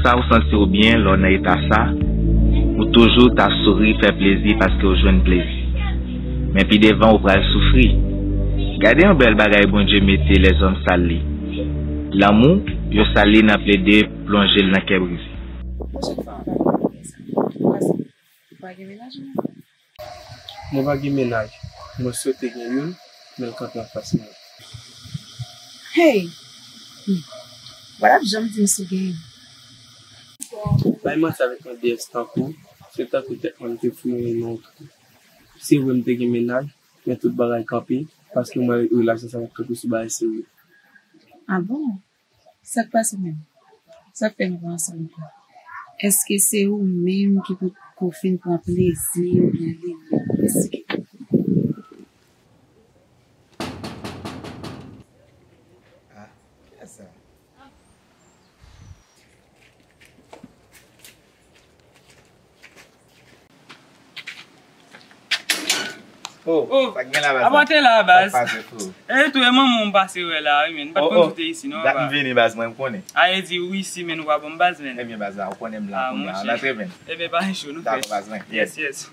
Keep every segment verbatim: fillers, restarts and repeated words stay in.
Sa ou santi w byen lè w nan eta sa, ou toujou ta souri, fè plezi paske w jwenn plezi. Men pi devan ou pral soufri. Gade yon bèl bagay Bondye mete lèzòm sal li. Lanmou, yo sal li nan plede plonje l nan kè brize. Pwochèn fwa, ann pa gen bagay sa. Ou pa gen menaj, non? Mwen pa gen menaj. Mwen swete gen youn, men l kanpe anfas mwen. Hey! Hmm. Ou pa t ap janm di m si w gen youn. Bay manti avèk yon D S tankou w, se tankou tèt mwen m te fouye nan yon twou. Se vre m te gen menaj, men tout bagay kanpe, paske mwen relasyon sa pa t kanpe sou bagay serye. Ah bon? Sa k pase menm? Sa k fè nou pa ansanm ankò? Èske se ou menm ki potko fin pran plezi oubyen li menm? Èske Ah, kiyès sa? Oh, oh, sa k gen la, baz la? Avan te la, baz. Sa k pase, frè? E tou, e manman w m pase wè la, wi, men. M pa t konn si w te isi, non, baba. Dat m vini, baz, mwen, m konnen. A, e di ou isi, men ou pa bon, baz, men. Ebyen, baz la, ou konnen m la, kounye a, antre, men. Ebyen, pa gen cho, nou fè. Dakò, baz, mwen. Yes, yes.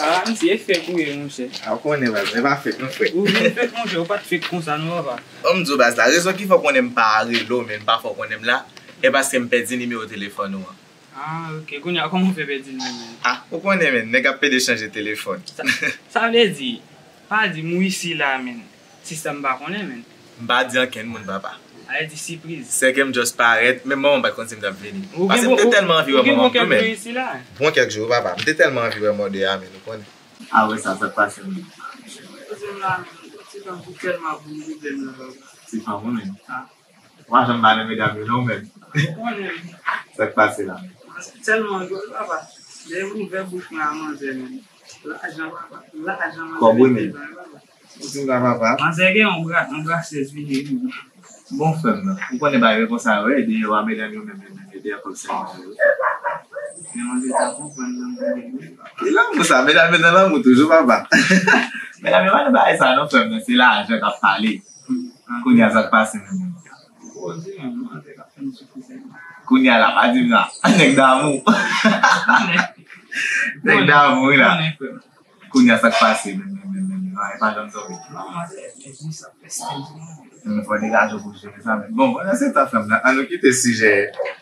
Ah, misye, e fèk ou ye, monchè. Ah, ou konnen, baz, men pa fèk, non, frè. Ou vin fèk, monchè, ou pa t fèk konsa, non, papa. Ban m di w, baz la, rezon ki fè w konnen m pa rele w, men m pa fè w konnen m la, e paske m pèdi nimewo telefòn ou an. Ah, ok. Kounye a, kòman w fè pèdi l menm, menm? Ah, ou konnen, menm, nèg ap pede chanje telefòn. Sa, sa vle di, pa di m ou isi la, menm. Sistèm pa konnen, menm. M pa di ankenn moun, papa. Sa vle di sipriz. Se ke m just parèt, menm manman m pa t konn si m t ap vini. Paske m te tèlman anvi wè manman m tou, menm. Ou gen bon kèk jou isi la. Bon kèk jou, papa. M te tèlman anvi wè mòde a, menm, ou konnen. Apre sa, sa k pase, menm? Koze m la, menm. Ti fanm pou tèlman pou m pwoblèm nan, papa. Ti fanm ou menm? Ah. Ou pa janm ba nan medam yo non, menm. Ou konnen. Sa k pase la? Tèlman dwòl, papa. Lè m ouvè bouch mwen a manzè, menm. Lajan, papa. Lajan, manzè. Kòb, wi, menm. Ou di m sa, papa? Manzè gen yon bra, yon brasèz vini, vini. Bon, frè m nan. Ou konnen bagay konsa yo ye, deyò a medam yo menm, menm, menm, yo deyò kòb sèlman yo. Men manzè ta konprann nan mwen, wi, papa. Ki lanmou sa? Medam yo nan lanmou toujou, papa. Medam yo pa nan bagay sa non, frè m nan. Se lajan k ap pale. Kounye a sa k pase menm, menm? Kounye a la, pa di m sa. Nèg damou. Nèg damou, wi la. Kounye a sa k pase menm, menm, menm, menm, menm? E pa janm tonbe. Menm fò degaje w pou jere sa menm. Bon, pandan se tan, frè m nan, an nou kite sijè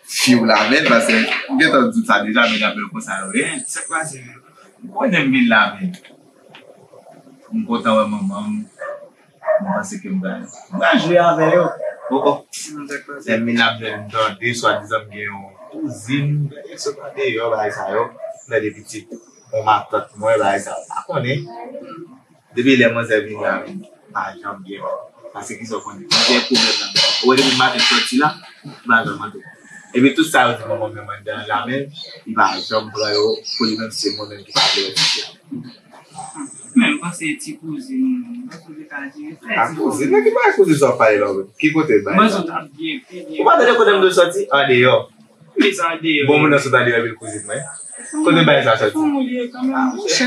fi w la, menm, paske m gentan di w sa deja, medam yo konsa yo ye. Sa k pase menm? Ou konnen m vin la, menm. M kontan wè manman m. Mwen panse ke m pral, m pral jwe avè yo. Oh, oh. Lè m vin ap jwenn m tande, swadizan m gen yon kouzin, gade sot andeyò, bagay sa yo. M tande pitit yon matant mwen, bagay sa yo. M pa konnen. Depi lè manzè vini la, m pa janm gen. Paske kisa w konnen? M gen pwoblèm nan. Ou wè depi maten m sòti la, m pa janm antre. Epi tout sa yo di manman m menm anndan an la menm, li pa janm pran yo pou li menm si se mwen menm ki pa vle wè pitit la. Men, m panse ti kouzin ou menm. M panse w te ka jere frè ti kouzin. A kouzin? Nan ki bagay kouzin sa w ap pale la ou menm? Ki kote bagay sa? M panse w t ap byen, pi byen. Ou pa tande kote m dwe sòti? Andeyò. Men sa andeyò. Bon, moun nan sot andeyò epi l kouzin mwen. Kote bagay sa sòti? Fanm ou li ye kanmenm, monchè.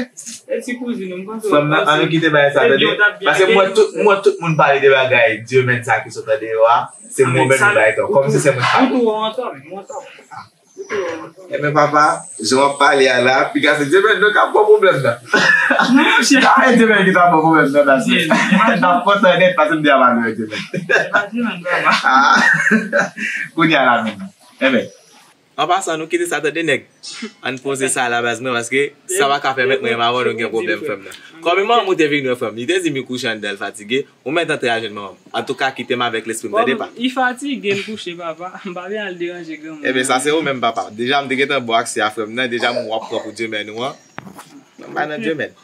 E ti kouzin ou, m panse w t ap pase. Frè m nan, an nou kite bagay sa, tande. Paske m wè tout, m wè tout moun pale de bagay Dieumen sa ki sot andeyò a, se mwen menm li bay tò. Kòmsi se mwen ki pale. Ou tou wè w antò, men, ou antò. Ebyen, papa, jan w ap pale a la, piga se Dieumen non k ap ba w pwoblèm nan. Non, monchè. A, e Dieumen ki t ap ba w pwoblèm nan, paske n ap kontan nèt, paske m deja pa vle wè Dieumen. E pa Dieumen, papa. Ah. Kounye a la menm. Ebyen, an pasan, nou kite sa tande, nèg. Ann poze sa la, baz mwen, paske sa pa ka pèmèt mwen menm avè w nou gen pwoblèm, frè m nan. Kòm manman m ou te vin wè, frè m, li te di m li kouche anndan, l fatige. Ou mèt antre al jwenn manman m. Antouka, kite m avèk lespri m, tande pa? Li fatige, l kouche, papa. M pa vle al deranje granmoun nan. Ebyen, sa se ou menm, papa. Deja, m te gentan ba w aksè a frè m nan. Deja, m wè w ap pran pou Dieumen ou an. M pa nan Dieumen.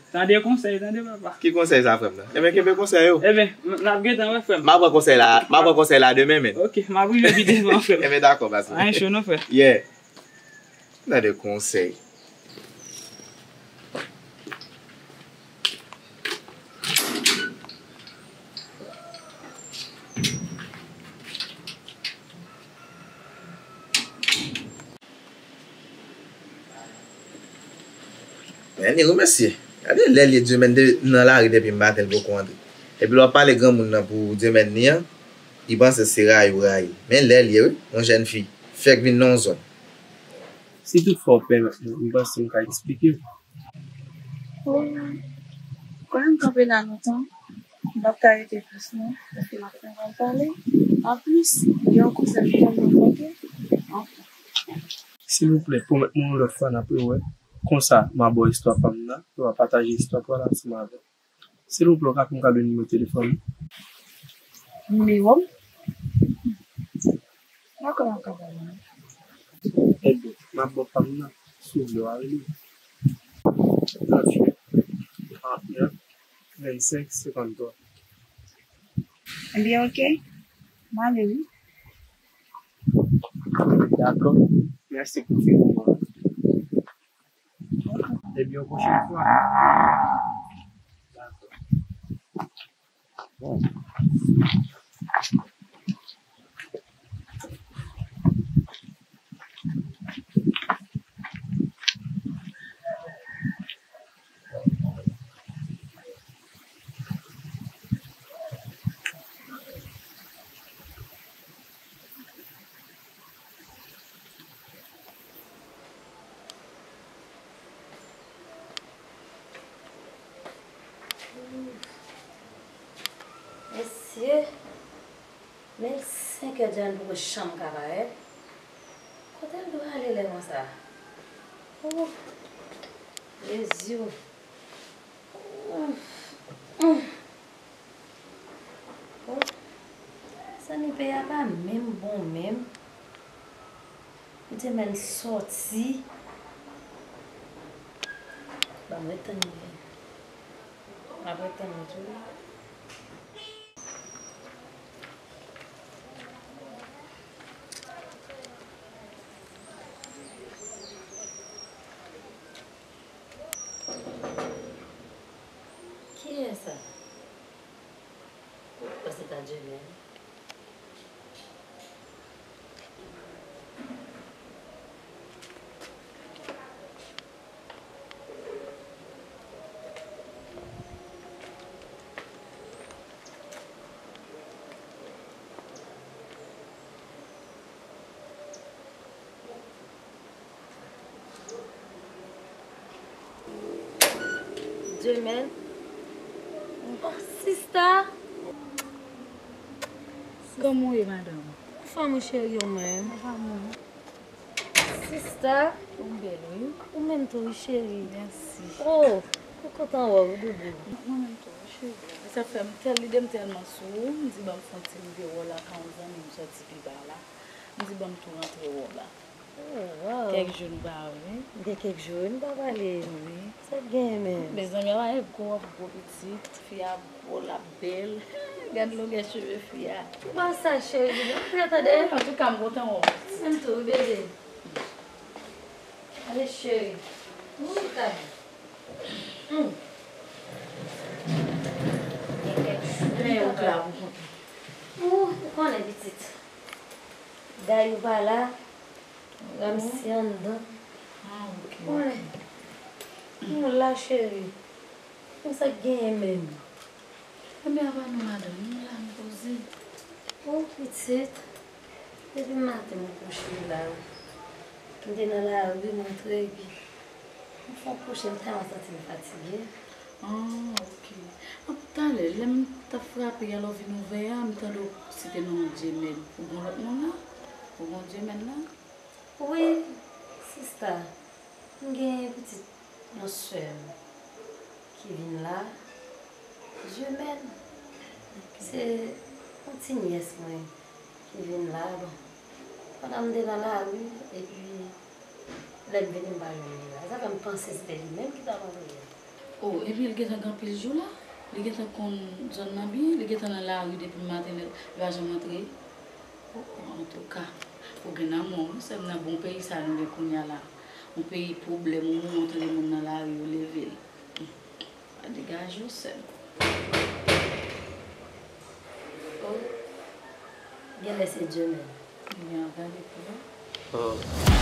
Tande konsèy, tande, papa. Ki konsèy sa, frè m nan? Ebyen, kenbe konsèy yo. Ebyen, n ap gentan wè, frè m. M a pran konsèy la, m a pran konsèy la demen, men. Ok, m ap rive pi devan, frè m. Ebyen, dakò, baz mwen. Anyen cho non, frè. Yeah. Tande konsèy. Men li remèsye. Gade lè l ye, Dieumen nan lari depi maten, l poko antre. Epi lè w ap pale granmoun nan pou Dieumen li an, li panse se rayi ou rayi. Men lè l ye, wi, yon jèn fi, fèk vin nan yon zòn. Si toutfwa w pèmèt mwen, m panse m ka eksplike w. Oh, kwè m kanpe la lontan, m p ap ka rete plis non, paske m ap fè yon pale. Anplis, gen yon kouzen m konn nan konte. Silvouplè, pwomèt mwen yon lòt fwa n ap rewè. Konsa, m a ba w istwa pa m nan, e w a pataje istwa pa w la ansanm avè m. Silvouplè, w ka fè m kado nimewo telefòn ou? Nimewo m? Dakò, m ap ka ba w li. Ebyen, m ap ba w pa m nan, si w vle w a rele m. Tranntuit, karantnèf, vennsenk, senkanntwa. Ebyen, oke. M ale, wi. Dakò. Mèsi pou ti moman. Ebyen, yon pwochèn fwa. Dakò. Mesye, men senkè djòl poko janm ka parèt. Kote l dwe ale lè konsa? Ouf, Jezi. Ouf. Bon, zanmi, peyi a pa menm bon menm. Ou te menm sòti. Ban m ret tann li vini. M ap ret tann li tou wi. Kiyès sa? Ou panse ta Jemèl? Jemèl. Oh, sista. Kòman w ye, madanm? Anfòm wi, cheri, ou menm? Anfòm wi. Sista. Ou bèl, wi. Ou menm tou, wi, cheri. Mèsi. Oh, mwen kontan wè w, wi, doudou. Mwen menm tou, wi, cheri. Sa fè m tèl lide m tèlman sou ou, m di ban m fè yon ti rive wè w la, ka yon zanmi m sòti pi ba la. M di ban m tou rantre wè w la. Oh, wow. Kèk jou nou pa wè. Gen kèk jou, wi, nou pa pale. Wi. Sa k genyen menm? Mezanmi, a pa gen gwo, gwo pitit. Fi a gwo, l ap bèl. Gad longè cheve fi a. Ou pa saj, cheri, non, frè, tande. Antouka, m kontan wè w. Mwen tou, wi, bebe. Ale, cheri. Chita. Hmm. Gen kèk jou. Men ou la pou kontan. Ou, ou konnen, pitit. Dayou pa la. Ramsi anndan. Ah, ok, ok. Konnen. Nou la, cheri. Konsa k genyen menm. Ebyen, apa nou, madanm? Nou la, nou poze. Oh, pitit. Depi maten, mwen kouche la. M te nan lari, m antre, epi m fè yon kouche, m tèlman santi m fatige. Ah, ok. Ap talè, lè m t ap frape, alò vin ouvè a, m tande w site non Jemèl. Ou gon lòt moun la? Ou gon Jemèl la? Wi, sista. M gen pitit yon sè m ki vin la. Jemèl. Se yon ti nyès mwen ki vin la. Bon, pandan m te nan lari, epi lè m vini, m pa jwenn li la. Sa fè m panse se te li menm ki t ap antre a. Oh, epi l gentan gen anpil jou la? Li gentan konn zòn nan byen? Li gentan nan lari depi maten, li pa janm antre? Oh, oh, antouka, ou gen lanmou, wi, sè m, nan bon peyi sa nou gen kounye a la. Yon peyi pwoblèm, ou montre moun nan lari, yo leve l. Pa degaje w, sè m. Oh, genlè se Dye menm. Ebyen, ap gade pou wè. Oh.